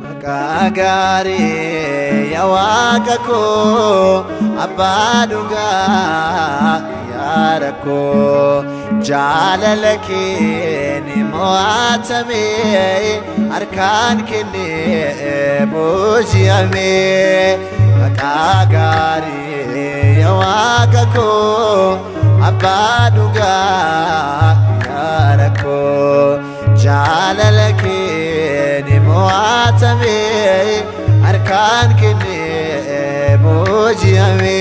Maqaa gaarii yaa Waaqa koo, abbaa dhugaa yaa rakkoo, jaalala keen mo'atame, harkaan kennee booji'ame. Maqaa gaarii yaa Waaqa koo, abbaa dhugaa yaa rakkoo, jaalala keen mo'atame, harkaan kennee booji'ame.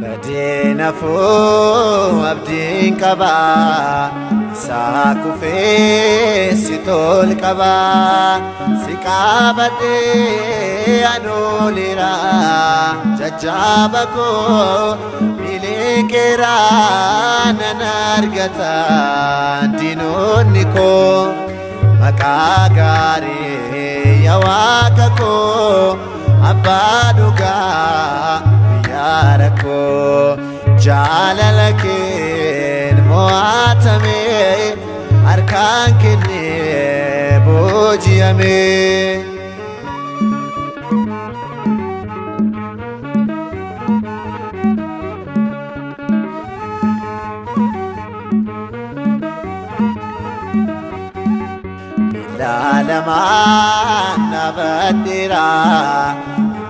Badeen hafuu abdiin qabaa, isaa kufee si tol qabaa, si qabadhee anoolera, jajjaaba koo miliqeera, nan argata diinonni koo. Maqaa gaarii yaa Waaqa koo, abbaa dhugaa yaa rakkoo, jaalala keen mo'atame, harkaan kennee booji'ame. Miila lamaan dhaabadheera,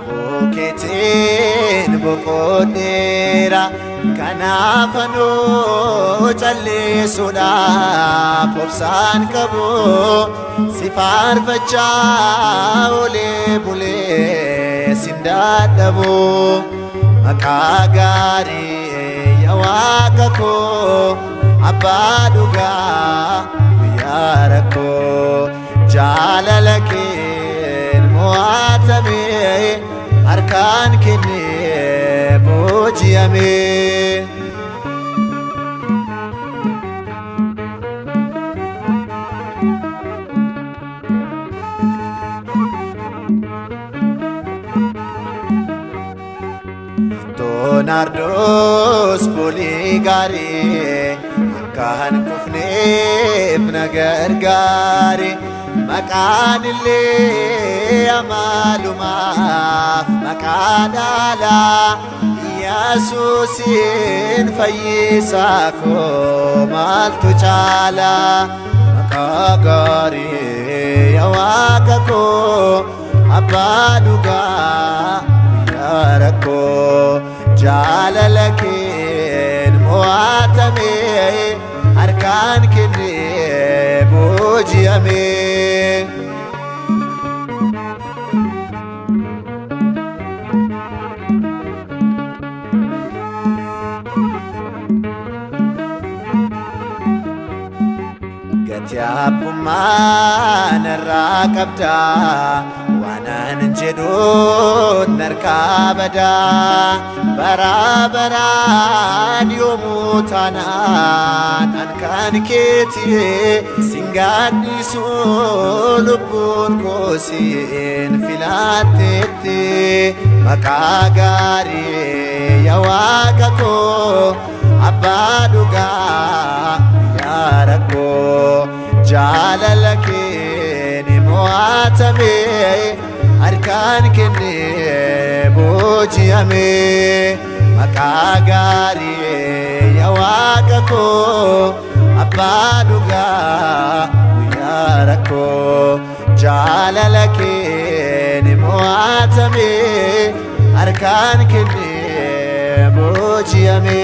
bukeetiin boqodheera, kanaaf anuu callisuudhaaf obsaan qabu, si faarfachaa olee bulee sin dadhabu. Maqaa gaarii yaa Waaqa koo, abbaa dhugaa guyyaa rakkoo, jaalala keen mo'atame, harkaan kennee booji'ame. Naardoos foolii gaarii, akka hin kufneef na gargaari. Maqaan illee amaalumaaf maqaa dhaalaa, Yesuusiin fayyisaa koo maaltu caalaa? Maqaa gaarii yaa Waaqa koo, abbaa dhugaa yaa rakkoo, jaalala keen mo'atame, harkaan kennee booji'ame. Gati abbummaa narraa qabdaa, waanan jedhuun narkaa badaa, bara baraan yoomuu taanaan an kan keeti, sin gaadhisu, lubbuun koosiin filatteetti. Maqaa gaarii yaa Waaqa koo, abbaa dhugaa yaa rakkoo, jaalala keen mo'atame, harkaan kennee booji'ame. Maqaa gaarii yaa Waaqa koo, abbaa dhugaa guyyaa rakkoo, jaalala keen mo'atame, harkaan kennee booji'ame.